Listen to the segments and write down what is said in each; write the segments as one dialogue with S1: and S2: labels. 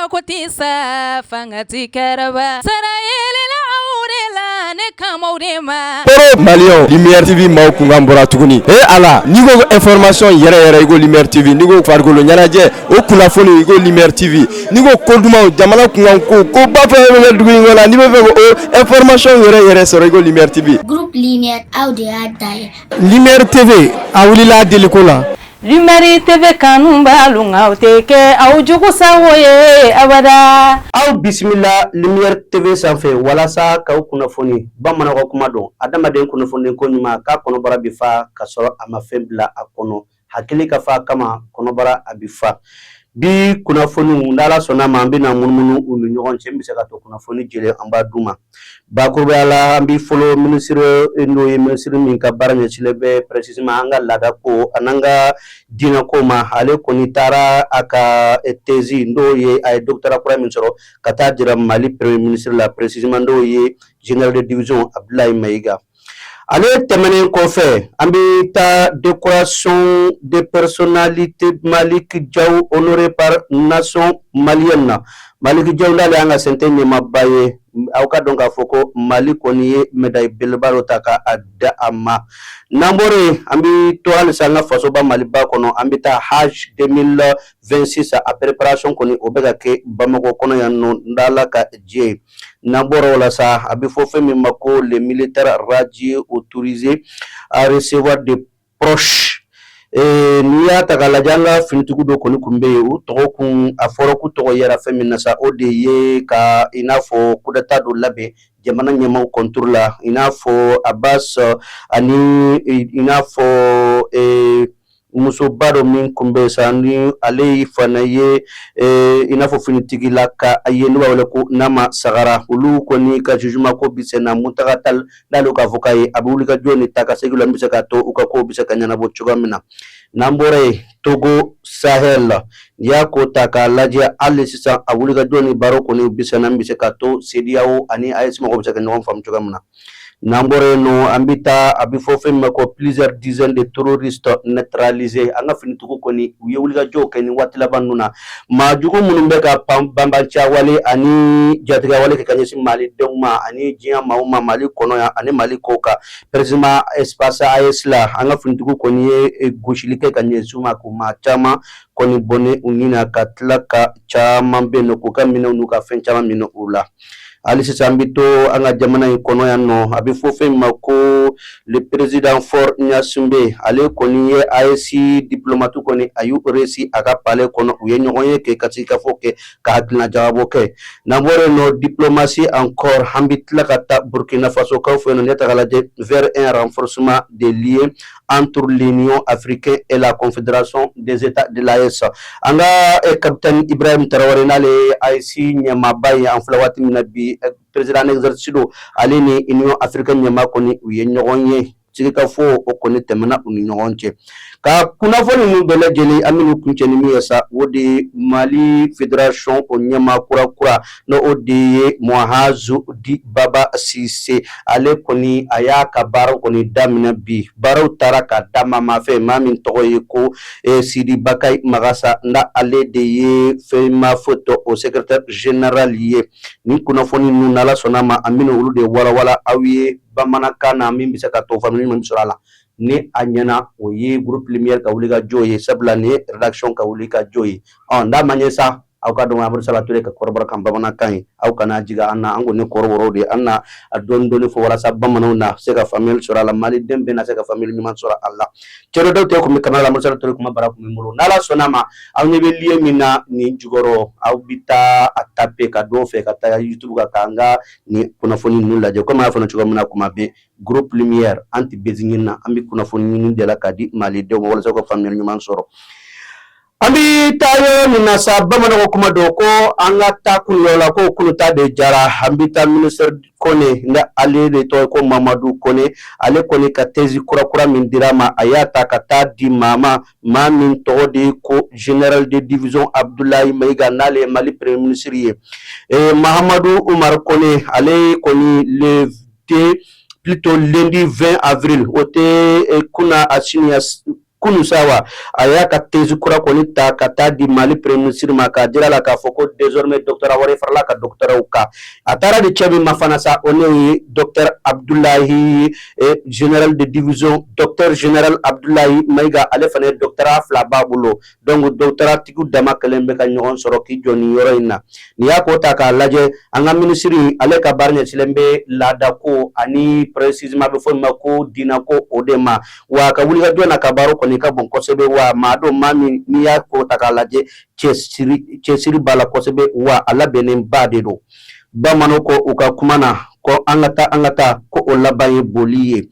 S1: Mako tɛ sa, fanga tɛ kɛrɛba, sara yeelela aw de la, ne kan b'aw de ma.
S2: Toro Maliyɛnw, Lumière TV maaw kunkan bɔra tuguni. E Ala, n'i ko information yɛrɛ yɛrɛ, i ko Lumière TV. N'i ko farikolo ɲɛnajɛ, o kunnafoni, i ko Lumière TV. N'i ko ko dumanw, jamana kunkan ko, koba fɛn fɛn bɛ kɛ dugu in kɔnɔ, n'i bɛ fɛ k'o information yɛrɛ yɛrɛ sɔrɔ, i ko Lumière TV.
S3: Groupe Lumière, aw de y'a ta ye.
S4: Lumière TV, a wulila deliko la.
S1: Lumière TV kanu b'alu nka o tɛ kɛ aw jugu sago ye abada.
S5: Aw bisimila Lumière TV sanfɛ walasa k'aw kunnafoni. Bamananw ka kuma don, adamaden kunnafoni ko ɲuman k'a kɔnɔbara bɛ fa ka sɔrɔ a ma fɛn bila a kɔnɔ. Hakili ka fa kama kɔnɔbara a bɛ fa. Bi kunnafoniw, n'Ala sɔnna ma, an bɛna munumunu u ni ɲɔgɔn cɛ. N bɛ se ka to kunnafoni jɛlen an b'a d'u ma. Bakurubaya la, an bɛ fɔlɔ minisiri, n'o ye minisiri min ka baara ɲɛsinnen bɛ précisément an ka laada ko an'an ka diinɛ ko ma. Ale kɔni taara a ka thèse, n'o ye a ye doctorat kura min sɔrɔ, ka taa jira Mali premier ministre la, précisément n'o ye général de division Abdoulaye Maïga. Ale tɛmɛnen kɔfɛ, an bɛ taa décoration de personnalité, Malick Diaw honoré par nation malienne na. Malick Diaw, n'ale y'an ka CNT ɲɛmaaba ye, aw ka dɔn k'a fɔ ko Mali kɔni ye médaille belebeleba dɔ ta ka a da a ma. N'an bɔra yen, an bɛ to halisa an ka fasoba Maliba kɔnɔ. An bɛ taa Hajj 2026, a préparation kɔni o bɛ ka kɛ Bamakɔ kɔnɔ yan nɔ, n'Ala ka diɲɛ ye. N'an bɔra o la sa, a bɛ fɔ fɛn min ma ko les militaires radiés autorisés à recevoir des proches. N'i y'a ta k'a lajɛ, an ka finitigiw dɔ kɔni tun bɛ yen, u tɔgɔ kun a fɔra k'u tɔgɔ yera fɛn min na sa, o de ye ka i n'a fɔ coup d'état dɔ labɛn jamana ɲɛmaaw contre la, i n'a fɔ Abbas ani i n'a fɔ musoba dɔ min tun bɛ sa, ni ale fana ye i n'a fɔ finitigila ka a ye, n'u b'a wele ko Nama Sagara. Olu kɔni ka jugement ko bi sen na. Mountaga Tall, n'ale ka avocat ye, a bɛ wuli ka jɔ ni ta ka segin la, min bɛ se k'a to u ka kow bɛ se ka ɲɛnabɔ cogoya min na. N'an bɔra yen, Togo Sahel, n'i y'a ko ta k'a lajɛ, hali sisan a wuli ka jɔ ni baara kɔni bi sen na, min bɛ se k'a to CEDEAO ani AES mɔgɔw bɛ se ka ɲɔgɔn faamu cogoya min na. N'an bɔra yen nɔ, an bɛ taa a bɛ fɔ fɛn min ma ko plusieurs dizaines de terroristes neutralisés. An ka finitigiw kɔni, u ye wulikajɔw kɛ nin waati laban ninnu na. Maa jugu minnu bɛ ka pan banbanciya wale ani jatigɛ wale kɛ ka ɲɛsin malidenw ma ani diɲɛ maaw ma Mali kɔnɔ yan ani Mali kɔ kan, précisément espace AES la, an ka finitigiw kɔni ye gosili kɛ ka ɲɛsin u ma, k'u maa caman kɔni bɔnɛ u ni na, ka tila ka caman bɛ yen nɔ k'u ka minɛnw n'u ka fɛn caman minɛ u la. Hali sisan, an bɛ to an ka jamana in kɔnɔ yan nɔ. A bɛ fɔ fɛn min ma ko le président Faure Gnassingbé, ale kɔni ye AES diplomate kɔni, a y'u reçu a ka palais kɔnɔ. U ye ɲɔgɔn ye kɛ ka sigikafɔ kɛ, ka hakilina jagabɔ kɛ. N'an bɔra yen nɔ, diplomatie encore, an bɛ tila ka taa Burkina Faso kaw fɛ yen nɔ. N'i y'a ta k'a lajɛ, vers un renforcement des liens entre l'Union africaine et la Confédération des États de l'AES. An ka capitaine Ibrahim Traoré, n'ale ye AES ɲɛmaaba ye an filɛ waati min na bi, président en exercice don, ale ni Union africaine ɲɛmaa kɔni, u ye ɲɔgɔn ye. Sigikafɔ o kɔni tɛmɛna u ni ɲɔgɔn cɛ. Ka kunnafoni ninnu bɛɛ lajɛlen, an bɛn'u kuncɛ ni min ye sa, o de ye Mali fédération o ɲɛmaa kura kura, n'o o de ye Mohazu Di Baba Sise. Ale kɔni a y'a ka baaraw kɔni daminɛ bi. Baaraw taara ka da maa maa fɛ, maa min tɔgɔ ye ko Sidi Bakayi Magasa, na ale de ye FEMAFOOT o secrétaire général ye. Nin kunnafoni ninnu, n'Ala sɔnna ma, an bɛna olu de walawala aw ye bamanankan na, min bɛ se ka to faamuyali min sɔrɔ a la. Ni a ɲɛna, o ye Groupe Lumière ka wuli ka jɔ ye, sabula nin ye rédaction ka wuli ka jɔ ye. Ɔ n'a ma ɲɛ sa, aw ka dɔn Amadu Sala Ture ka kɔrɔbɔrɔ kan bamanankan ye. Aw kana jigin an na, an kɔni kɔrɔbɔrɔw de ye. An na a dɔɔni dɔɔni fɔ walasa bamananw na se ka faamuyali sɔrɔ a la, maliden bɛɛ na se ka faamuyali ɲuman sɔrɔ a la. Cɛdɔ dɔw tɛ kun bɛ kamara la, Amadu Sala Ture kuma bara kun bɛ n bolo. N'Ala sɔnna ma, aw ɲɛ bɛ lien min na nin jukɔrɔ, aw bɛ taa a taper ka dɔw fɛ ka taa YouTube kan k'an ka nin kunnafoni ninnu lajɛ. Komi an y'a fɔ cogo min na, kuma bɛɛ Groupe Lumière, an tɛ buzz ɲini na, an bɛ kunnafoni ɲini de la k'a di malidenw ma walasa u ka faamuyali ɲuman sɔrɔ. An bɛ taa yɔrɔ min na sa, bamananw ko kuma don ko an ka taa kun la ko kuluta de jara. An bɛ taa ministre Kone, ni ale de tɔgɔ ye ko Mamadu Kone. Ale kɔni ka thèse kura kura min dira a ma, a y'a ta ka taa di maa ma, maa min tɔgɔ de ye ko général de division Abdoulaye Maïga, n'ale ye Mali premier ministre ye. Mahamadu Umar Kone, ale kɔni le plutôt lundi 20 avril, o tɛ kunna a sini. Kunu sa wa, a y'a ka thèse kura kɔni ta ka taa di Mali premier ministre ma, k'a jira la k'a fɔ ko désormais doctorat wɛrɛ farala ka doctorat kan. A taara di cɛ min ma fana sa, o n'o ye docteur Abdoulaye, général de division, docteur général Abdoulaye Mayiga. Ale fana ye doctorat fila b'a bolo. Donc doctorat tigiw dama kelen bɛ ka ɲɔgɔn sɔrɔ k'i jɔ nin yɔrɔ in na. N'i y'a ko ta k'a lajɛ, an ka minisiri, ale ka baara ɲɛsilen bɛ laadako ani précisément a bɛ fɔ min ma ko diinako, o de ma. Wa a ka wulikajɔ n'a ka baara kɔni ka bon kosɛbɛ. Wa maa don, maa min n'i y'a ko ta k'a lajɛ, cɛsiri b'a la kosɛbɛ, wa a labɛnnen ba de don. Bamananw ko u ka kuma na ko an ka taa, an ka taa, ko o laban ye boli ye.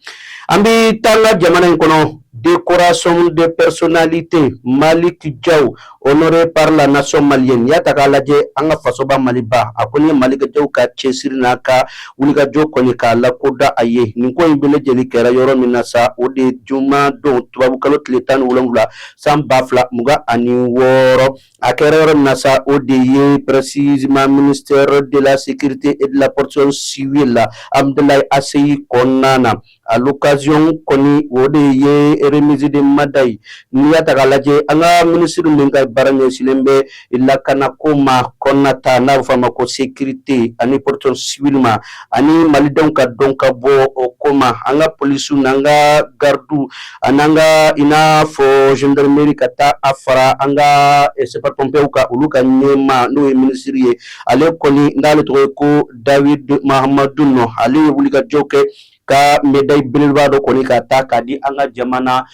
S5: An bɛ taa an ka jamana in kɔnɔ. Décoration de personnalité, Malick Diaw honoré par la nation malienne. N'i y'a ta k'a lajɛ, an ka fasoba Maliba, a ko ni ye Malick Diaw ka cɛsiri n'a ka wulikajɔ kɔni k'a lakodɔn a ye. Nin ko in bɛɛ lajɛlen kɛra yɔrɔ min na sa, o de ye juma don, tubabukalo tile 17, san 2026. A kɛra yɔrɔ min na sa, o de ye précisément ministère de la Sécurité et de la Protection civile la, Hamdallaye ACI kɔnɔna na. À l'occasion kɔni, o de ye remise de médaille. N'i y'a ta k'a lajɛ, an ka minisiri min ka baara ɲɛsinnen bɛ lakanako ma kɔnɔna ta, n'a bɛ fɔ a ma ko sécurité ani protection civile ma, ani malidenw ka dɔn ka bɔ o ko ma, an ka polisiw n'an ka gardiw ani an ka i n'a fɔ gendarmerie, ka taa a fara an ka sapeur pompiers kan, olu ka ɲɛmaa n'o ye minisiri ye, ale kɔni n'ale tɔgɔ ye ko David Mahamadou Nɔ, ale ye wulikajɔ kɛ ka médaille belebeleba dɔ kɔni ka ta k'a di an ka jamana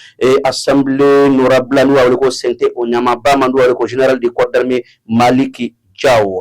S5: assemblée nɔrabila, n'u b'a wele ko CNT, o ɲɛmaaba ma, n'u b'a wele ko général de corps d'armée Malick Diaw.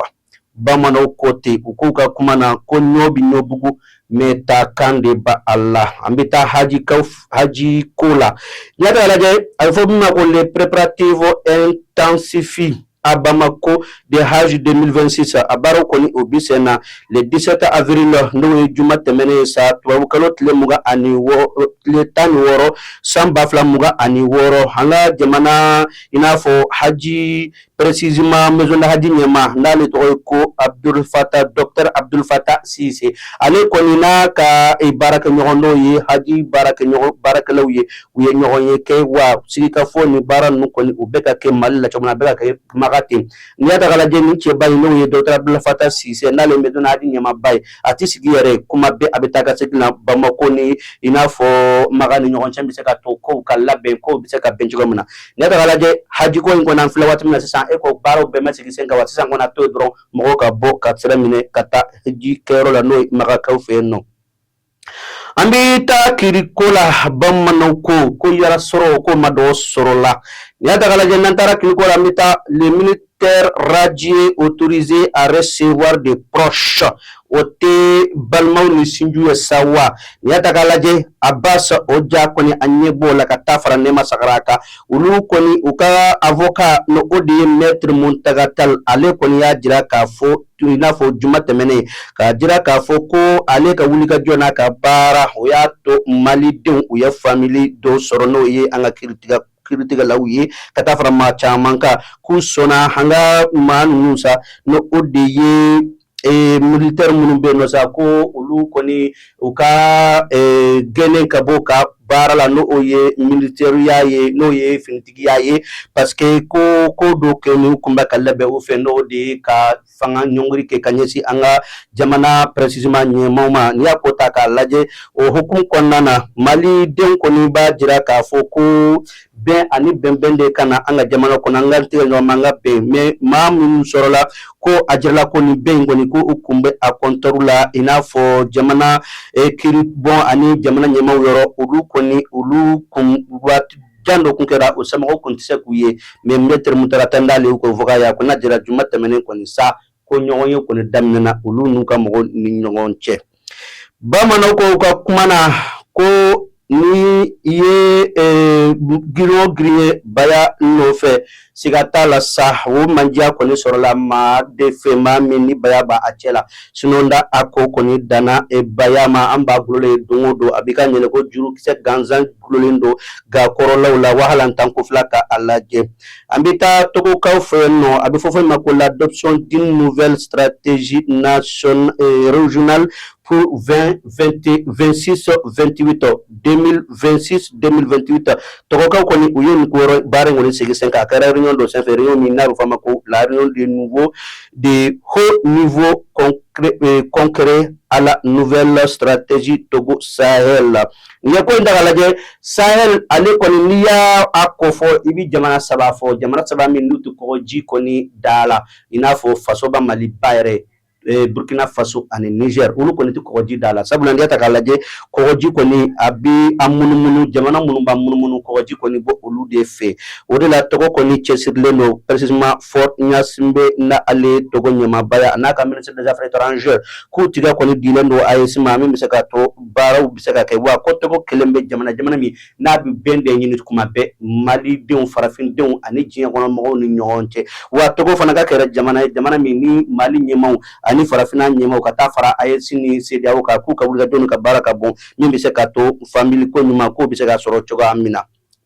S5: Bamananw ko ten, u k'u ka kuma na ko ɲɔ bɛ ɲɔbugu, mais taa kan de ba a la. An bɛ taa haji kaw, haji ko la. N'i y'a ta k'a lajɛ, a bɛ fɔ min ma ko les préparatifs intensifient à Bamako de Hajj 2026. A baaraw kɔni, o bi sen na. Le 17 avril, n'o ye juma tɛmɛnen ye sa, tubabukalo tile 26, tile 16, san 2026, an ka jamana i n'a fɔ haji, précisément maison de haji ɲɛma, n'ale tɔgɔ ye ko Abdul Fatah, docteur Abdul Fatah Sise, ale kɔni n'a ka baarakɛɲɔgɔn dɔw ye, haji baarakɛɲɔgɔn baarakɛlaw ye, u ye ɲɔgɔn ye kɛ. Wa sigikafɔ ni baara ninnu kɔni, u bɛ ka kɛ Mali la cogo min na, a bɛ ka kɛ Maka ten. N'i y'a ta k'a lajɛ, nin cɛba in, n'o ye docteur Abdul Fatah Sise, n'ale ye maison de haji ɲɛmaaba ye, a tɛ sigi yɛrɛ, kuma bɛɛ a bɛ taa ka segin na Bamako ni i n'a fɔ Maka ni ɲɔgɔn cɛ, bɛ se ka to kow ka labɛn, kow bɛ se ka bɛn cogo min na. N'i y'a ta k'a lajɛ, haji ko in kɔni, an filɛ waati min na sisan, e ko baaraw bɛɛ ma sigi sen kan wa. Sisan kɔni, a to yen dɔrɔn, mɔgɔw ka bɔ ka sira minɛ ka taa haji kɛyɔrɔ la, n'o ye Makakaw fɛ yen nɔ. An bɛ taa kiriko la. Bamananw ko yala sɔrɔ ko ma dɔ sɔrɔ la. N'i y'a ta k'a lajɛ, n'an taara kiriko la, an bɛ taa le militaire radié autorisé à recevoir des proches, o tɛ balimaw ni sinjiw ye sa wa. N'i y'a ta k'a lajɛ, Abbas o ja kɔni, a ɲɛ b'o la ka taa fara Nɛma Sagara kan. Olu kɔni, u ka avocat, n'o o de ye maître Muntaga Tall, ale kɔni y'a jira k'a fɔ i n'a fɔ juma tɛmɛnen, k'a jira k'a fɔ ko ale ka wulikajɔ n'a ka baara, o y'a to malidenw u ye faamuli dɔw sɔrɔ, n'o ye an ka kiiritigɛlaw ye, ka taa fara maa caman kan, k'u sɔnna an ka maa ninnu sa, n'o o de ye militaire minnu bɛ yen nɔ sa, ko olu kɔni u ka gɛnnen ka bɔ ka baara la, n'o o ye militaire ye, n'o ye finitigiya ye, parce que ko ko dɔ kɛ ni kun bɛ ka labɛn u fɛ, n'o de ye ka fanga ɲɔngiri kɛ ka ɲɛsin an ka jamana, précisément ɲɛmaaw ma. N'i y'a ko ta k'a lajɛ, o hukumu kɔnɔna na, malidenw kɔni b'a jira k'a fɔ ko bɛn ani bɛnbɛn de ka na an ka jamana kɔnɔ, an ka tigɛ ɲɔgɔn ma, an ka bɛn. Mais maa minnu sɔrɔla ko a jirala ko nin bɛn in kɔni, ko u kun bɛ a kɔntɔru la, i n'a fɔ jamana kiiri bɔn ani jamana ɲɛmaaw yɔrɔ, olu kɔni, olu kun waati jan dɔ kun kɛra, o somɔgɔw kun tɛ se k'u ye. Mais maître Muntaga Tall, n'ale y'u ka avocat ye, a ko n'a jira juma tɛmɛnen kɔni sa, ko ɲɔgɔn ye kɔni daminɛna olu n'u ka mɔgɔw ni ɲɔgɔn cɛ. Bamananw ko u ka kuma na ko ni i ye girin o girin ye baya nɔfɛ, siga t'a la sa, o mandiya kɔni sɔrɔla maa de fɛ, maa min ni baya b'a a cɛ la. Sinon da a ko kɔni danna baya ma, an b'a gulolen don o don, a b'i ka ɲɛnɛ ko jurukisɛ gansan gulolen don gakɔrɔlaw la wahala tan ko fila ka a lajɛ. An bɛ taa Togokaw fɛ yen nɔ. A bɛ fɔ fɛn ma ko l'adoption d'une nouvelle stratégie nationale régionale. pour 20 20 26 28 2026 2028. Togokaw kɔni, u ye nin ko yɔrɔ baara in kɔni sigi sen kan. A kɛra réunion dɔ senfɛ, réunion min n'a bɛ fɔ a ma ko la réunion de nouveau de haut niveau concret à la nouvelle stratégie Togo Sahel. N'i ye ko in ta k'a lajɛ, Sahel ale kɔni, n'i y'a a kofɔ, i bɛ jamana saba fɔ, jamana saba min n'u tɛ kɔgɔji kɔni da la, i n'a fɔ fasoba Maliba yɛrɛ, Burkina Faso ani Niger. Olu kɔni tɛ kɔgɔji da la, sabula n'i y'a ta k'a lajɛ, kɔgɔji kɔni a bɛ a munumunu, jamana minnu b'a munumunu, kɔgɔji kɔni bɔ olu de fɛ. O de la Togo kɔni cɛsirilen don, précisément Faure Gnassingbé na ale Togo ɲɛmaaba ye, a n'a ka ministre des Affaires étrangères, k'u tigɛ kɔni dilen don AES ma, min bɛ se ka to baaraw bɛ se ka kɛ. Wa ko Togo kelen bɛ jamana min n'a bɛ bɛn de ɲini kuma bɛɛ malidenw, farafindenw ani diɲɛ kɔnɔ mɔgɔw ni ɲɔgɔn cɛ. Wa Togo fana ka kɛra jamana ye, jamana min ni Mali ɲɛmaw ani farafinna ɲɛmaw ka taa fara AES ni CEDEAO kan, k'u ka wulikajɔ n'u ka baara ka bon, min bɛ se ka to faamuyali ko ɲuman k'o bɛ se ka sɔrɔ cogoya min na.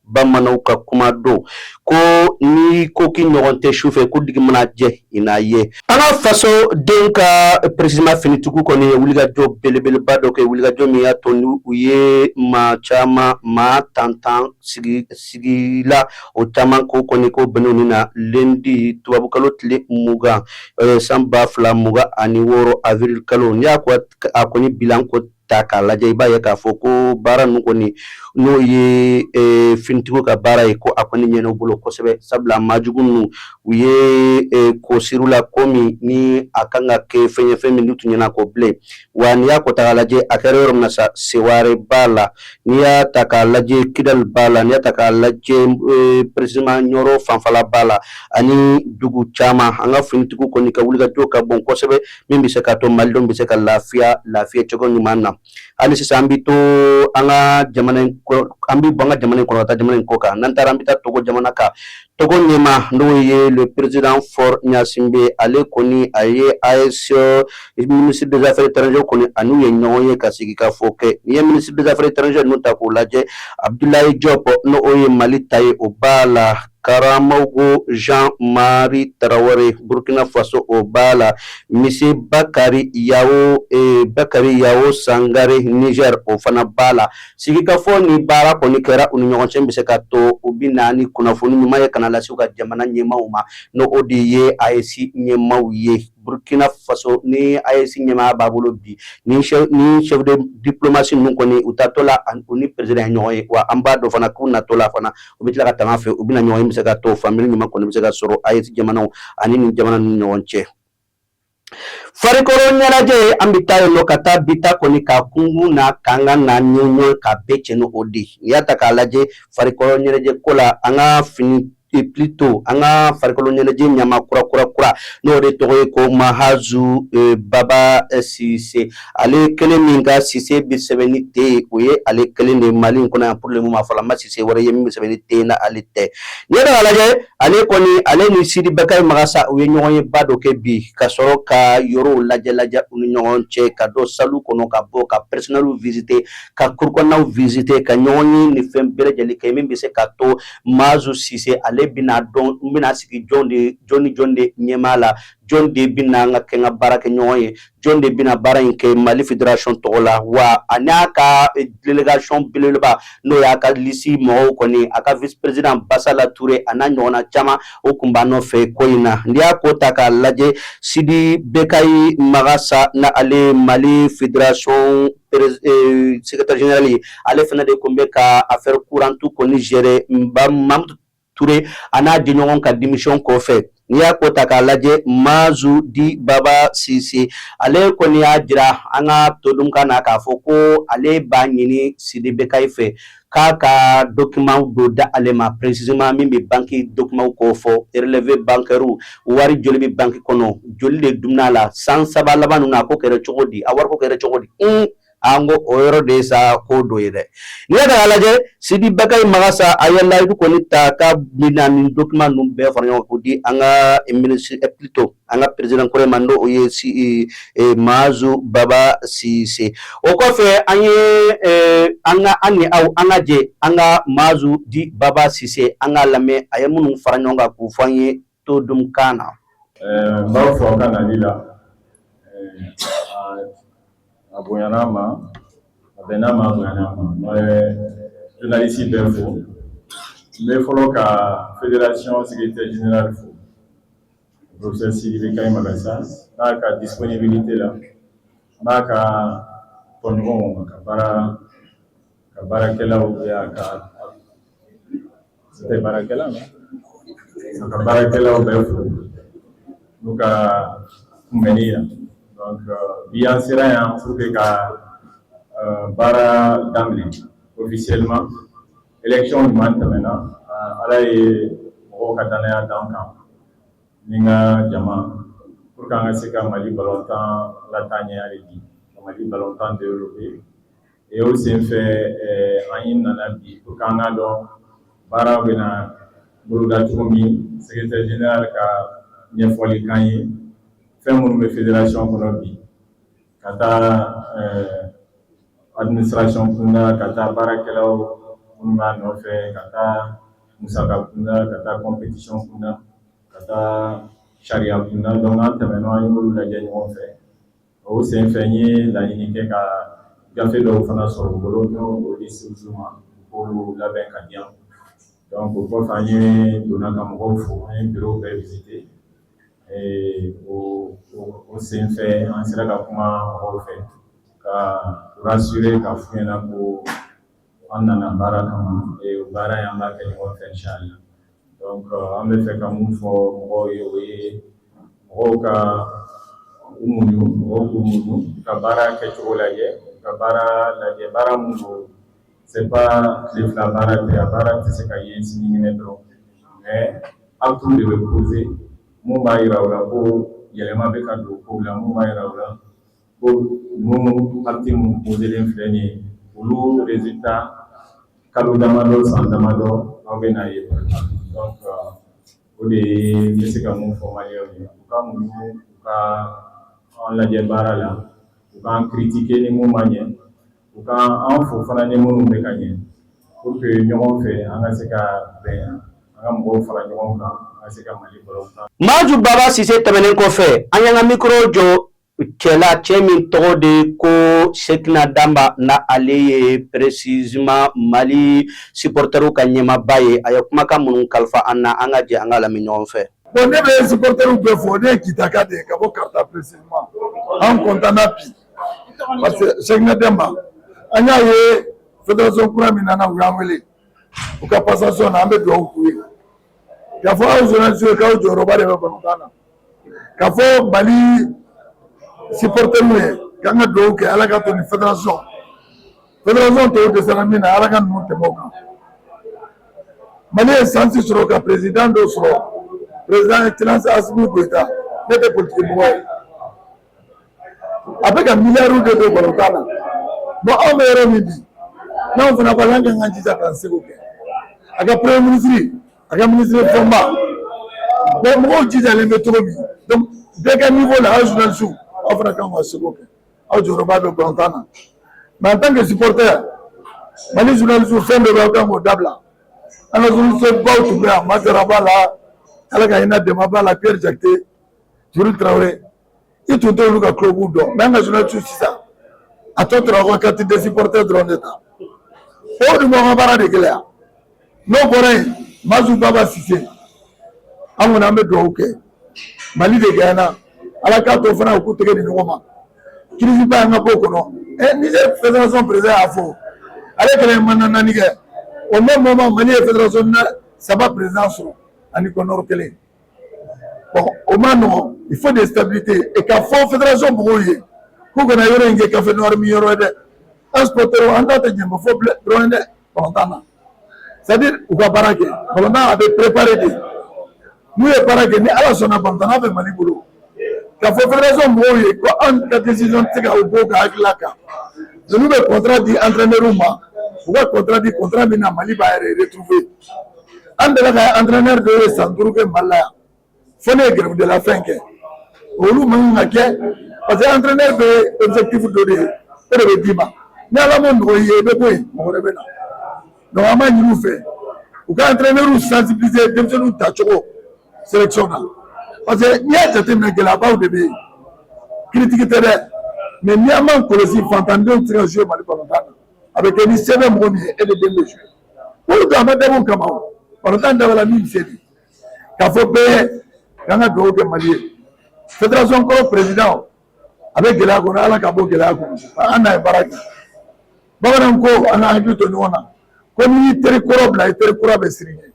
S5: Bamananw ka kuma don ko ni ko k'i ɲɔgɔn tɛ su fɛ, ko digi mana jɛ i n'a ye. An ka fasodenw ka, précisément finitigiw kɔni ye wulikajɔ belebeleba dɔ kɛ, wulikajɔ min y'a to ni u ye maa caman, maa tan tan sigi sigila, o caman ko kɔni ko bɛn'u ni na lundi, tubabukalo tile 20, san 2026, avril kalo. N'i y'a a kɔni bilan ko ta k'a lajɛ, i b'a ye k'a fɔ ko baara ninnu kɔni, n'o ye finitigiw ka baara ye, ko a kɔni ɲɛna u bolo kosɛbɛ, sabula maajugu ninnu, u ye ko siriw la ko min ni a kan ka kɛ fɛn ye, fɛn min n'u tun ɲɛna ko bilen. Wa n'i y'a ko ta k'a lajɛ, a kɛra yɔrɔ min na sa, Seware b'a la, n'i y'a ta k'a lajɛ, Kidali b'a la, n'i y'a ta k'a lajɛ, précisément Ɲɔrɔ fanfɛla b'a la, ani dugu caman. An ka finitigiw kɔni ka wulikajɔ ka bon kosɛbɛ, min bɛ se ka to malidenw bɛ se ka lafiya lafiya cogo ɲuman na. Hali sisan, an bɛ to an ka jamana in, an bɛ bɔ an ka jamana in kɔnɔ ka taa jamana in kɔ kan. N'an taara, an bɛ taa Togo jamana kan. Togo ɲɛma, n'o ye le président Faure Gnassingbé, ale kɔni a ye AES ministre des Affaires étrangères kɔni, a n'u ye ɲɔgɔn ye ka sigi ka fɔ kɛ. N'i ye ministre des Affaires étrangères ninnu ta k'o lajɛ, Abdoulaye Diop, n'o ye Mali ta ye, o b'a la, Karamɔgɔ Jean-Marie Traoré, Burkina Faso, o b'a la, Monsieur Bakary Yao Sangare, Niger, o fana b'a la. Sigikafɔ ni baara kɔni kɛra u ni ɲɔgɔn cɛ, bɛ se ka to u bɛ na ni kunnafoni ɲuman ye ka na lase u ka jamana ɲɛmaaw ma, n'o o de ye AES ɲɛmaaw ye. Burkina Faso ni AES ɲɛmaaya b'a bolo bi, ni chef de diplomatie ninnu kɔni, u taatɔ la, u ni président ye ɲɔgɔn ye. Wa an b'a dɔn fana k'u natɔ la fana, u bɛ tila ka taga fɛ, u bɛna ɲɔgɔn ye, bɛ se ka to faamuyali ɲuman kɔni bɛ se ka sɔrɔ AES jamanaw ani nin jamana ninnu ɲɔgɔn cɛ. Farikolo ɲɛnajɛ, an bɛ taa yen nɔ ka taa bi ta kɔni ka kunkun na k'an ka na ɲɔgɔn ka bɛɛ cɛ ni o de. N'i y'a ta k'a lajɛ, farikolo ɲɛnajɛ ko la, an ka fini, plutôt an ka farikolo ɲɛnajɛ ɲama kura kura kura, n'o de tɔgɔ ye ko Mahazu Baba Sise, ale kelen min ka Sise bɛ sɛbɛn ni T ye, o ye ale kelen de Mali in kɔnɔ yan pour le moment. Fɔlɔ, an ma Sise wɛrɛ ye min bɛ sɛbɛn ni T na, ale tɛ. N'i y'a ta k'a lajɛ, ale kɔni, ale ni Sidi Bakari Magasa, u ye ɲɔgɔn ye ba dɔ kɛ bi, ka sɔrɔ ka yɔrɔw lajɛ lajɛ u ni ɲɔgɔn cɛ, ka don salle kɔnɔ, ka bɔ ka personnel visiter, ka cour kɔnɔnaw visiter, ka ɲɔgɔn ye ni fɛn bɛɛ lajɛlen kɛ, min bɛ se ka to Mahazu Sise ale bɛna dɔn n bɛna sigi jɔn de, jɔn ni jɔn de ɲɛmaa la, jɔn de bɛna an ka kɛ n ka baara kɛ ɲɔgɔn ye, jɔn de bɛna baara in kɛ Mali fédération tɔgɔ la. Wa a n'a ka délégation belebeleba, n'o y'a ka liste mɔgɔw kɔni, a ka vice président Basala Touré, a n'a ɲɔgɔnna caman, o kun b'a nɔfɛ ko in na. N'i y'a ko ta k'a lajɛ, Sidi Bekayi Magasa, na ale Mali fédération secrétaire général ye, ale fana de tun bɛ ka affaire courante kɔni gérer Mamutu Touré a n'a jɛɲɔgɔn ka démission kɔfɛ. N'i y'a ko ta k'a lajɛ, Mazu Di Baba Sise, ale kɔni y'a jira an ka todunkan na k'a fɔ ko ale b'a ɲini Sidi Bekayi fɛ k'a ka document dɔ da ale ma, précisément min bɛ banque document ko fɔ, relevé bancaire, wari joli bɛ banque kɔnɔ, joli de dumuna la san 3 laban ninnu na, a ko kɛra cogo di, a wariko kɛra cogo di. An ko o yɔrɔ de ye sa ko dɔ ye dɛ. N'i y'a ta k'a lajɛ, Sidi Bakayi Magasa, a ye layidu kɔni ta k'a bɛna nin document ninnu bɛɛ fara ɲɔgɔn kan k'o di an ka ministre, plutôt an ka président kɔrɔ ma, n'o ye si Mahazu Baba Sise. O kɔfɛ, an ye an ka, an ni aw, an ka jɛ an ka Mahazu Di Baba Sise, an k'a lamɛn a ye minnu fara ɲɔgɔn kan k'u fɔ an ye todunkan na.
S6: N b'aw fɔ aw ka nali la. A bonyana a ma, a bɛnna a ma, a bonyana a ma. N bɛ journaliste bɛɛ fo. N bɛ fɔlɔ ka fédération secrétaire général fo, professeur Sidibe Kayi Magasa, n'a ka disponibilité la, n'a ka tɔɲɔgɔnw, ka baara ka baarakɛlaw bɛ a ka, c'était baarakɛla, a ka baarakɛlaw bɛɛ fo n'u ka kunbɛnni la. Donc bi an sera yan pour que ka baara daminɛ officiellement. Élection ɲuman tɛmɛna, Ala ye mɔgɔw ka danaya d'an kan ni n ka jama pour que an ka se ka Mali balontan lataa ɲɛ, hali bi ka Mali balontan développer. Et o senfɛ, an ye nana bi pour que an ka dɔn baara bɛna boloda cogo min. Secrétaire général ka ɲɛfɔli k'an ye fɛn minnu bɛ fédération kɔnɔ bi, ka taa administration kunda, ka taa baarakɛlaw minnu b'a nɔfɛ, ka taa musaka kunda, ka taa compétition kunda, ka taa sariya kunda. Donc an tɛmɛna, an y'olu lajɛ ɲɔgɔn fɛ. O senfɛ, n ye laɲini kɛ ka gafe dɔw fana sɔrɔ u bolo, n'o o di u ma, u k'olu labɛn ka di yan. Donc o kɔfɛ, an ye donna ka mɔgɔw fo, an ye bureau bɛɛ visiter. O senfɛ, an sera ka kuma mɔgɔw fɛ ka rassurer, ka f'u ɲɛna ko an nana baara kama, o baara in, an b'a kɛ ɲɔgɔn fɛ inchallah. Donc an bɛ fɛ ka mun fɔ mɔgɔw ye, o ye mɔgɔw ka u muɲu, mɔgɔw k'u muɲu ka baara kɛcogo lajɛ, ka baara lajɛ. Baara mun don, c'est pas tile 2 baara tɛ, a baara tɛ se ka ye sinikɛnɛ dɔrɔn, mais acte de bɛ poser mun b'a yira u la ko yɛlɛma bɛ ka don kow la, mun b'a yira u la ko ninnu acte mun poselen filɛ nin ye, olu résultat, kalo damadɔ, san damadɔ, aw bɛ n'a ye. Donc o de ye n bɛ se ka mun fɔ maliyɛnw ye: u ka muɲu, u ka an lajɛ baara la, u k'an critiquer ni mun ma ɲɛ, u ka an fo fana ni minnu bɛ ka ɲɛ, pour que ɲɔgɔn fɛ an ka se ka bɛn, an ka mɔgɔw fara ɲɔgɔn kan, an ka se ka Mali balontan.
S5: Maju Baba Sise tɛmɛnen kɔfɛ, an y'an ka micro jɔ cɛ la, cɛ min tɔgɔ de ko Sekina Danba, na ale ye précisément Mali supporterw ka ɲɛmaaba ye. A ye kumakan minnu kalifa an na, an ka jɛ an ka lamɛn ɲɔgɔn fɛ.
S7: Bon, ne bɛ supporterw bɛɛ fo. Ne ye Kitaka de ye ka bɔ Karita précisément. An content na bi parce que Sekina Danba, an y'a ye fédération kura min nana, u y'an wele u ka passation na. An bɛ dugawu k'u ye k'a fɔ aw journalistes ye k'aw jɔyɔrɔba de bɛ balontan na, k'a fɔ Mali supporterw ye k'an ka dugawu kɛ Ala ka to ni fédération tɔw dɛsɛra min na, Ala ka ninnu tɛmɛ o kan. Mali ye chance sɔrɔ ka président dɔ sɔrɔ, président excellence Assimi Goïta. Ne tɛ politique mɔgɔ ye, a bɛ ka miliyariw de don balontan na. Bon, anw bɛ yɔrɔ min bi, n'anw fana b'a la, an kan k'an jija k'an seko kɛ. A ka premier ministre, a ka ministre Fɔnba, bon, mɔgɔw jijalen bɛ cogo min, donc bɛɛ ka niveau la, aw journalistes, aw fana kan ka seko kɛ, aw jɔyɔrɔba bɛ balontan na. Mais en tant que supporter, Mali journaliste, fɛn dɔ bɛ, aw kan k'o dabila. An ka journaliste baw tun bɛ yan, Masara b'a la, Ala ka hinɛ Dɛmɛ b'a la, Pierre Jakite, Djibril Traoré, i tun t'olu ka club dɔn. Mais an ka journaliste sisan, a tɔ tora aw ka carte de supporter dɔrɔn de ta, o dun b'aw ka baara de gɛlɛya. N'o bɔra yen, Mazu Baba Sise, an kɔni an bɛ dugawu kɛ, Mali de gagné, Ala k'a to fana u k'u tɛgɛ di ɲɔgɔn ma, crise ba an ka bɔ o kɔnɔ. Ɛ, Niger fédération président y'a fɔ, ale kɛlen ye mandat 4 kɛ. Au même moment, Mali ye fédération na saba président sɔrɔ ani kɔnɔrɔ kelen. Bon, o ma nɔgɔn, il faut des stabilités. Et k'a fɔ fédération mɔgɔw ye k'u kana yɔrɔ in kɛ café noir min yɔrɔ ye dɛ. An supporter, an ta tɛ ɲɛmɔ fɔ dɔrɔn ye dɛ balontan na, c'est à dire u ka baara kɛ. Balontan, a bɛ préparer de. N'u ye baara kɛ, ni Ala sɔnna, balontan bɛ Mali bolo. K'a fɔ fédération mɔgɔw ye ko anw ka décision tɛ se ka bɔ u ka hakilila kan. N'u bɛ contrat di entraîneur ma, u ka contrat di, contrat min na Mali b'a yɛrɛ retrouver. An delila ka entraîneur dɔw ye san 5 kɛ Mali la yan, fo ne ye grève de la faim kɛ. Olu man kan ka kɛ, parce que entraîneur bɛ objectif dɔ de ye, o de bɛ d'i ma. Ni Ala m'o nɔgɔya i ye, i bɛ bɔ yen, mɔgɔ wɛrɛ bɛ na. Donc an b'a ɲini u fɛ, u ka entraîneur sensibiliser denmisɛnninw tacogo sélection na, parce que n'i y'a jateminɛ, gɛlɛyabaw de bɛ yen. Critique tɛ dɛ. Mais ni an m'an kɔlɔsi, fantandenw tɛ se ka jouer Mali balontan na. A bɛ kɛ ni se bɛ mɔgɔ min ye, e de den bɛ jouer. Olu dun, a ma dabɔ o kama. O balontan dabɔla min se de k'a fɔ bɛɛ ye k'an ka dugawu kɛ Mali ye. Fédération kɔrɔ président, a bɛ gɛlɛya kɔnɔ, Ala ka bɔ gɛlɛya kɔnɔ. An n'a ye baara kɛ. Bamananw ko an ka hakili to ɲɔgɔn na, ko n'i y'i teri kɔrɔ bila, i teri kura bɛ siran ɲɛ.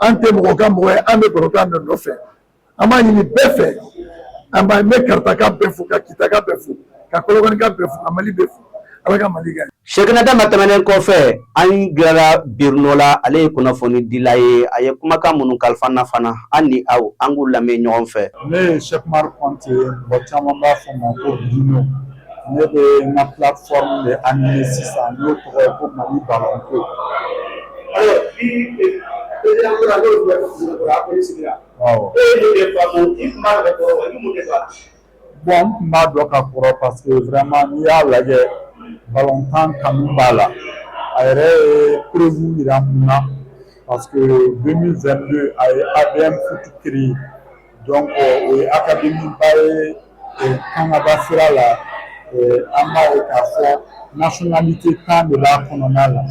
S7: An tɛ mɔgɔ ka mɔgɔ ye, an bɛ balontan de nɔfɛ. An b'a ɲini bɛɛ fɛ, an b'a n bɛ Karitaka bɛɛ fo, ka Kitaka bɛɛ fo, ka Kɔlɔkɔnika bɛɛ fo, ka Mali bɛɛ fo. Ala ka Mali kɛ.
S5: Sɛkinɛ Dama tɛmɛnen kɔfɛ, an gɛrɛla Birino la. Ale ye kunnafonidila ye. A ye kumakan minnu kalifa na fana, an ni aw, an k'u lamɛn ɲɔgɔn fɛ.
S8: Ne ye Cheikh Umar Kɔnte ye, mɔgɔ caman b'a fɔ ma ko Birino. Ne bɛ n ka plateforme de animer sisan, n'o tɔgɔ ye ko Mali Ballon Ko.
S5: Alors, bi président kura n'o bɛ sigira.
S8: Awɔ.
S5: E ye mun de faamu? I tun b'a dɔn kɔrɔ wa? I bɛ mun de dɔn a la?
S8: Bon, n tun b'a dɔn ka kɔrɔ, parce que vraiment, n'i y'a lajɛ, balontan kanu b'a la. A yɛrɛ ye preuve yira mun na, parce que 2022, a ye ABM Foot créé. Donc o ye académie ba ye Kangaba sira la. An b'a ye k'a fɔ nationalité 10 de b'a kɔnɔna la.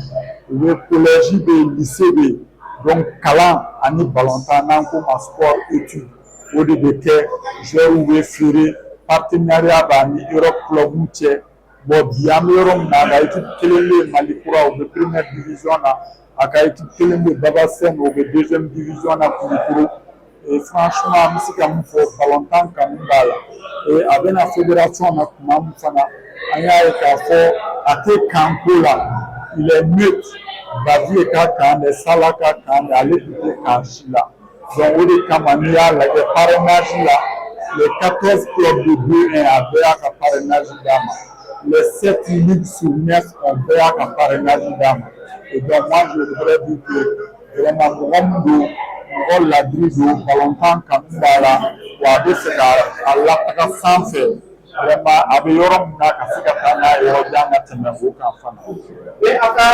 S8: U bɛ collège bɛ yen, lycée bɛ yen. Donc kalan ani balontan, n'an k'o ma sport étude, o de bɛ kɛ. Joueurs bɛ feere, partenariat b'a ni Europe club cɛ. Bon, bi an bɛ yɔrɔ min na, a ka équipe kelen bɛ yen, Mali Kura, o bɛ première division na. A ka équipe kelen bɛ yen, Baba Sène, o bɛ deuxième division na Kulukoro. Et franchement, an bɛ se ka mun fɔ, balontan kanu b'a la. Et a bɛna fédération na tuma min fana, an y'a ye k'a fɔ a tɛ camp ko la, il est neutre. Bavieux ka camp dɛ, Sala ka camp dɛ, ale tun tɛ camp si la. Donc o de kama, n'i y'a lajɛ parrainage la, les 14 clubs de 2-1, a bɛɛ y'a ka parrainage d'a ma. Les 7 ligues sur 9, on bɛɛ y'a ka parrainage d'a ma. Et donc moi, je voudrais dire que vraiment, mɔgɔ min don, mɔgɔ ladiri don, balontan kanu b'a la, wa a bɛ fɛ ka a lataga sanfɛ. Vraiment, a bɛ yɔrɔ min na, ka se ka taa n'a ye yɔrɔ jan ka tɛmɛ o kan fana.
S5: Mais a ka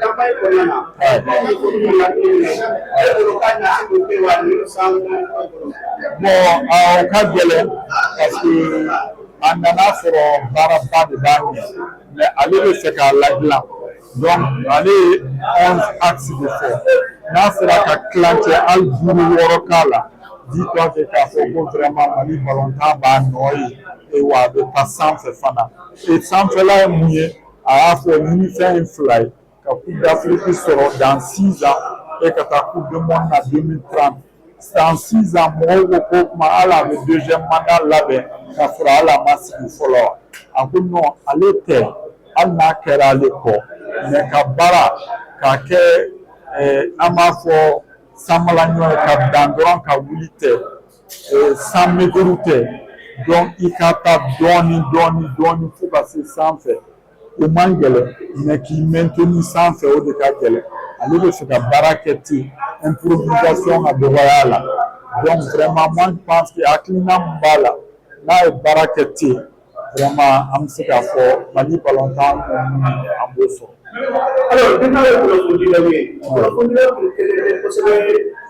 S5: campagne kɔnɔna na, e bolo k'a na se k'o kɛ wa ni san kɔnɔ?
S8: Bon, o ka gɛlɛn, parce que a nana sɔrɔ baaraba de b'a ɲɛ, mais ale bɛ fɛ k'a ladilan. Donc ale ye 11 axes de fɔ. N'a sera ka tilancɛ hali duuru wɔɔrɔ k'a la, dis-toi que k'a fɔ ko vraiment, Mali balontan b'a nɔ ye, et wa a bɛ taa sanfɛ fana. Et sanfɛla ye mun ye? A y'a fɔ ɲinifɛn ye fila ye: ka Coupe d'Afrique sɔrɔ dans 6 ans et ka taa Coupe du monde na 2030. Dans 6 ans, mɔgɔw ko ko kuma hali a bɛ deuxième mandat labɛn ka sɔrɔ hali a ma sigi fɔlɔ. A ko non, ale tɛ, hali n'a kɛra ale kɔ, mais ka baara k'a kɛ, an b'a fɔ sanbalaɲɔ ye, ka dan dɔrɔn ka wuli tɛ, 100 mètres tɛ. Donc i ka taa dɔɔni dɔɔni dɔɔni fo ka se sanfɛ, o man gɛlɛn, mais k'i maintenir sanfɛ, o de ka gɛlɛn. Ale bɛ fɛ ka baara kɛ ten, improvisation ka dɔgɔya la. Donc vraiment, moi, je pense que hakilina min b'a la, n'a ye baara kɛ ten, vraiment, an bɛ se k'a fɔ Mali balontan an b'o sɔrɔ.
S5: Alors, bi ye kunnafonidilaw ye, kunnafonidilaw tun kɛlen bɛ kosɛbɛ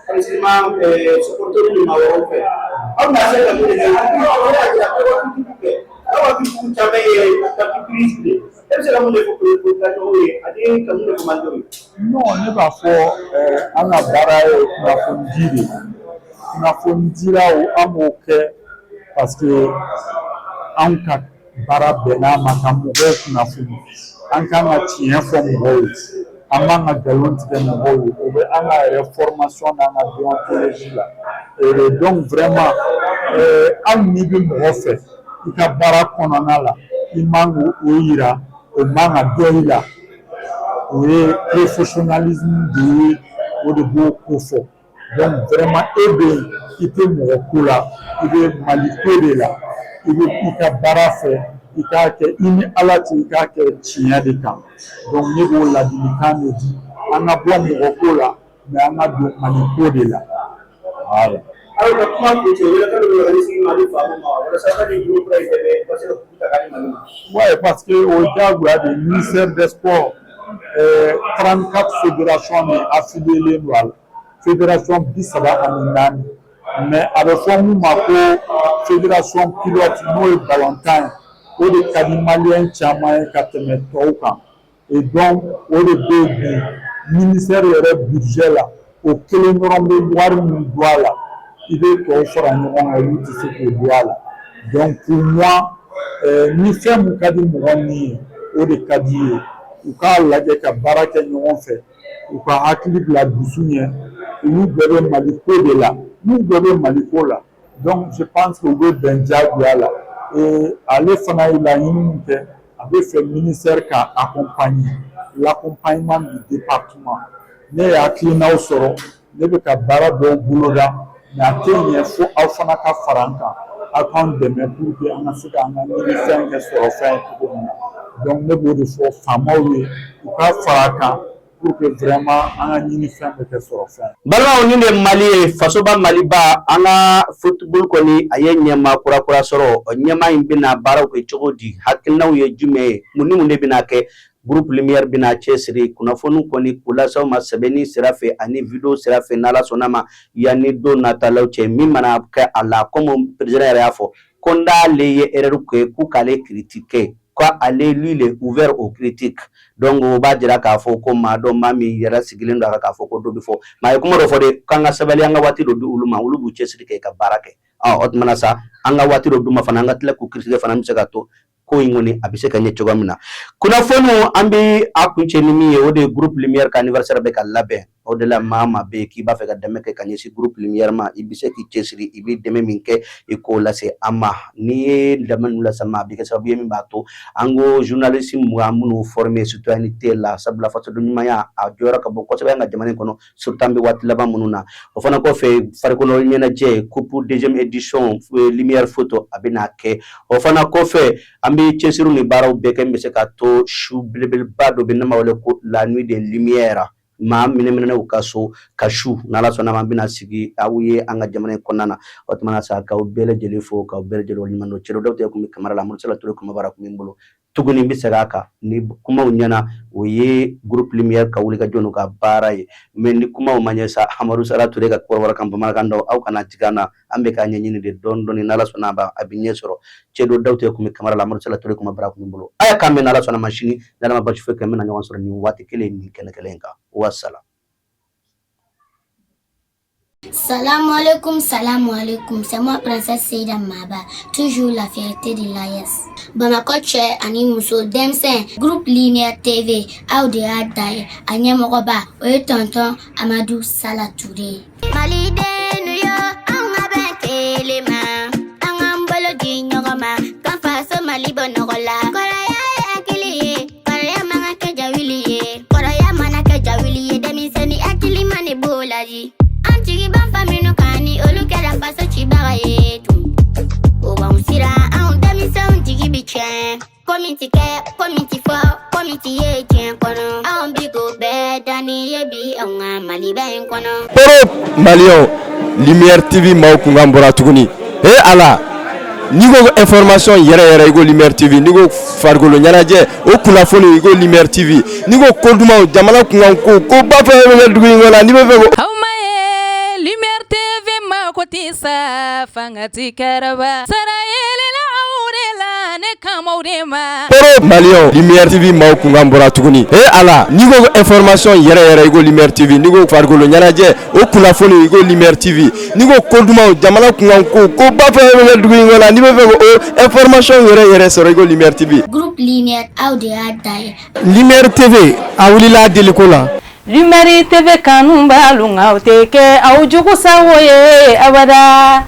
S5: précisément supporter ni maa wɛrɛw fɛ. Aw bɛna se ka mun de kɛ? Aw y'a jira aw ka critique kɛ, aw ka critique caman ye parti pris de. E bɛ se ka mun de fɔ kunnafonidilaw ye ani ka mun de fɔ malidenw ye?
S8: Non, ne b'a fɔ an ka baara ye kunnafonidi de ye. Kunnafonidilaw, an b'o kɛ parce que anw ka baara bɛnn'a ma ka mɔgɔw kunnafoni. An kan ka tiɲɛ fɔ mɔgɔw ye, an man ka nkalon tigɛ mɔgɔw ye. O bɛ an ka yɛrɛ formation n'an ka déontologie la. Et donc vraiment, hali n'i bɛ mɔgɔ fɛ i ka baara kɔnɔna la, i man k'o yira, o man ka dɔn i la. O ye professionnalisme de ye, o de b'o ko fɔ. Donc vraiment, e bɛ yen, i tɛ mɔgɔ ko la, i bɛ Mali ko de la. I bɛ i ka baara fɛ, i k'a kɛ i ni Ala cɛ, i k'a kɛ tiɲɛ de kan. Donc ne b'o ladilikan de di: an ka bɔ mɔgɔ ko la, mais an ka don Mali ko de la. Voilà.
S5: Alors, ka kuma kuncɛ, welekan dɔ bɛ ka ɲɛsin Mali faamaw ma walasa ka nin bolo kura in dɛmɛ u ka se ka coupe ta k'a di Mali ma.
S8: Ouais, parce que o ye diyagoya de ye. Ministère des sports, 34 fédérations de affiliées don a la, fédération 34. Mais a bɛ fɔ mun ma ko fédération pilote, n'o ye balontan ye. O de ka di Malien caman ye ka tɛmɛ tɔw kan. Et donc o de bɛ bi ministère yɛrɛ budget la, o kelen dɔrɔn bɛ wari min don a la, i bɛ tɔw fara ɲɔgɔn kan, olu tɛ se k'o don a la. Donc pour moi, ni fɛn mun ka di mɔgɔ min ye, o de ka di i ye. U k'a lajɛ ka baara kɛ ɲɔgɔn fɛ, u ka hakili bila dusu ɲɛ. Olu bɛɛ bɛ Mali ko de la, n'u bɛɛ bɛ Mali ko la, donc je pense que u bɛ bɛn diyagoya la. Et ale fana ye laɲini min kɛ, a bɛ fɛ ministère ka accompagner, l'accompagnement du département. Ne ye hakilinaw sɔrɔ, ne bɛ ka baara dɔw boloda, mais a tɛ ɲɛ fo aw fana ka fara an kan, aw k'an dɛmɛ pour que an ka se k'an ka ɲinifɛn kɛ sɔrɔfɛn ye cogo min na. Donc ne b'o de fɔ faamaw ye, u ka fara a kan pour que vraiment an ka ɲinifɛn bɛ kɛ sɔrɔfɛn ye.
S5: Balimaw, nin de Mali ye, fasoba Maliba. An ka football kɔni, a ye ɲɛmaa kura kura sɔrɔ. Ɲɛmaa in bɛna baaraw kɛ cogo di? Hakilinaw ye jumɛn ye? Mun ni mun de bɛna kɛ? Groupe Lumière bɛna cɛsiri kunnafoni kɔni k'u lase aw ma sɛbɛnni sira fɛ ani vidéo sira fɛ, n'Ala sɔnna ma, yanni don natalaw cɛ. Min mana kɛ a la, comme président yɛrɛ y'a fɔ ko n'ale ye erreur kɛ, k'u k'ale critiquer, ko ale, lui, il est ouvert aux critiques. Donc o b'a jira k'a fɔ ko maa dɔ, maa min yɛrɛ sigilen don a kan k'a fɔ ko dɔ bɛ fɔ maa ye kuma dɔ fɔ de, k'an ka sabali, an ka waati dɔ di olu ma, olu b'u cɛsiri kɛ ka baara kɛ. Ɔ, o tuma na sa, an ka waati dɔ d'u ma fana, an ka tila k'u critiquer fana, an bɛ se ka to ko in kɔni, a bɛ se ka ɲɛ cogoya min na. Kunnafoniw, an bɛ a kuncɛ ni min ye, o de ye Groupe Lumière ka anniversaire bɛ ka labɛn. O de la, maa maa bɛ yen k'i b'a fɛ ka dɛmɛ kɛ ka ɲɛsin Groupe Lumière ma, i bɛ se k'i cɛsiri, i bɛ dɛmɛ min kɛ, i k'o lase an ma. N'i ye dɛmɛ ninnu lase an ma, a bɛ kɛ sababu ye min b'a to an ko journaliste 20 minnu formé citoyenneté la, sabula fasoden ɲumanya a jɔyɔrɔ ka bon kosɛbɛ an ka jamana in kɔnɔ, surtout an bɛ waati laban minnu na. O fana kɔfɛ, farikolo ɲɛnajɛ coupe deuxième édition Lumière Photo, a bɛna kɛ. O fana kɔfɛ, an bɛ cɛsiriw ni baaraw bɛɛ kɛ min bɛ se ka to su belebeleba dɔ bɛ n'an b'a wele ko la nuit de lumière, maa minɛ u ka so ka su. N'Ala sɔnna ma, an bɛna sigi aw ye an ka jamana in kɔnɔna na. O tuma na sa, k'aw bɛɛ lajɛlen fo, k'aw bɛɛ lajɛlen waleɲuman dɔn. Cɛ dɔw tɛ kun bɛ kamara la, Murusala Ture kumabara kun bɛ n bolo tuguni. N bɛ segin a kan, ni kumaw ɲɛna, o ye Groupe Lumière ka wulikajɔ n'u ka baara ye. Mais ni kumaw ma ɲɛ sa, Amadu Sala Ture ka kɔrɔbɔrɔkan bamanankan dɔn, aw kana jigin an na, an bɛ k'a ɲɛɲini de dɔɔni dɔɔni. N'Ala sɔnna a ma, a bɛ ɲɛ sɔrɔ. Cɛ dɔ daw tɛ kun bɛ kamara la, Amadu Sala Ture kumabara kun bɛ n bolo. A y'a k'an bɛn, n'Ala sɔnna ma, sini, n'Ala ma basi foyi kɛ, n bɛna ɲɔgɔn sɔrɔ nin waati kelen, nin kɛnɛ kelen in kan. Wasala.
S3: Salam alaikum, salam alaikum. C'est moi, Princesse Seida Maba, toujours la fierté de l'AES. Bamakɔ cɛ ani muso, denmisɛn, Groupe Lumière TV, aw de y'a da ye. A ɲɛmɔgɔba, o ye tonton Amadou Sala Touré ye.
S9: Malidenw yo, anw ka bɛn kelen ma, an k'an bolo di ɲɔgɔn ma, k'an faso Mali bɔ nɔgɔ la. Kɔrɔya ye hakili ye, kɔrɔya man ka kɛ jawuli ye, kɔrɔya mana kɛ jawuli ye, denmisɛnnin hakili ma ne b'o laji. An jigi b'an fa minnu kan, ni olu kɛra faso cibaga ye tun, o b'anw siran, anw denmisɛnw jigi bi tiɲɛ. Ko min ti kɛ, ko min ti fɔ, ko min ti ye diɲɛ kɔnɔ, anw bi k'o bɛɛ danni ye bi anw ka Maliba in kɔnɔ.
S2: Poro Maliyɛnw, Lumière TV maaw kunkan bɔra tuguni. E Ala, n'i ko information yɛrɛ yɛrɛ, i ko Lumière TV. N'i ko farikolo ɲɛnajɛ, o kunnafoni, i ko Lumière TV. N'i ko ko dumanw, jamana kunkan ko, ko ba fɛn fɛn bɛ dugu in kɔnɔ, n'i bɛ fɛ ko
S1: Aw ma ye Lumière TV ma ko ti sa fanga ti kɛrɛba sara yelela aw de la, ne kamaw de ma.
S2: Poro Maliyɛnw, Lumière TV maaw kunkan bɔra tuguni. E Ala, n'i ko information yɛrɛ yɛrɛ, i ko Lumière TV. N'i ko farikolo ɲɛnajɛ, o kunnafoni, i ko Lumière TV. N'i ko ko dumanw, jamana kunkan ko, ko ba fɛn fɛn bɛ dugu in kɔnɔ, n'i bɛ fɛ ko o information yɛrɛ yɛrɛ sɔrɔ, i ko Lumière TV.
S3: Groupe Lumière, aw de y'a da ye.
S4: Lumière TV, a wulila deliko la.
S1: Lumière TV kanu b'alu, aw tɛ kɛ aw jugu sago ye abada.